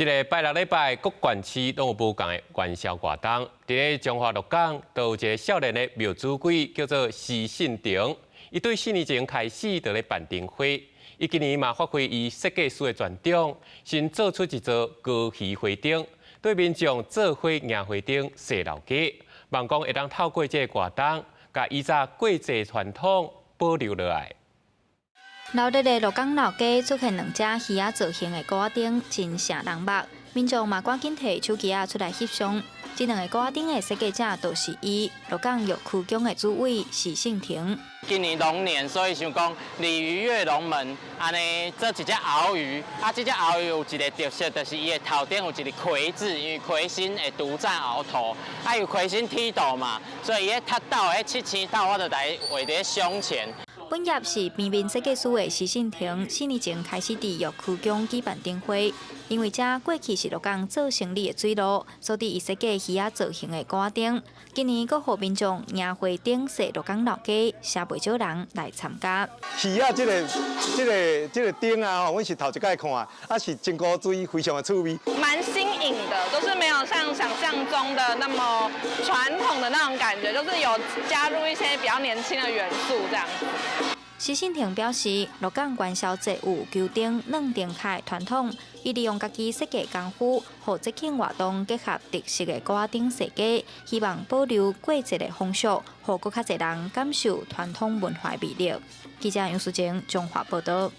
這个拜六禮拜，各縣市攏有無仝的元宵活動。佇咧彰化鹿港，就有一个少年的廟主鬼，叫做施信廷。伊對4年前開始就咧辦燈會，伊今年嘛發揮伊設計師的專長，新做出一座高魚花燈，對民眾做伙迎花燈、踅老街，望講會當透過這个活動，共以早過節傳統保留落來。鬧熱的鹿港老街出現兩隻魚仔造型的鼓仔燈，真爍人目。民眾嘛趕緊提手機仔出來翕相。這兩个鼓仔燈的設計者就是伊，鹿港玉虛宮的主委施信廷。今年龍年，所以想講鯉魚躍龍門，按呢做一隻鰲魚。啊，這隻鰲魚有一个特色，就是伊的頭頂有一个魁字，因為魁星會獨佔鰲頭。啊，有魁星踢斗嘛，所以伊咧踢斗，彼七星斗，我就來畫佇胸前。本業是平面設計師的施信廷，4年前開始佇玉虛宮舉辦燈會。因為這過去是鹿港做生理的水路，所以伊設計魚仔造型的鼓仔燈。今年閣予民眾迎花燈踅鹿港老街，誠袂少人來參加。魚仔這个燈啊，阮是頭一擺看，啊是真古錐，非常的趣味。蠻新穎的，就是沒有像想象中的那麼傳統的那種感覺，就是有加入一些比較年輕的元素這樣。施信廷表示，鹿港元宵節有求燈、攆燈腳的傳統，伊利用家己設計功夫，予節慶活動結合特色的鼓仔燈設計，希望保留過節的風俗，予閣較濟人感受傳統文化魅力。記者楊淑貞，彰化報導。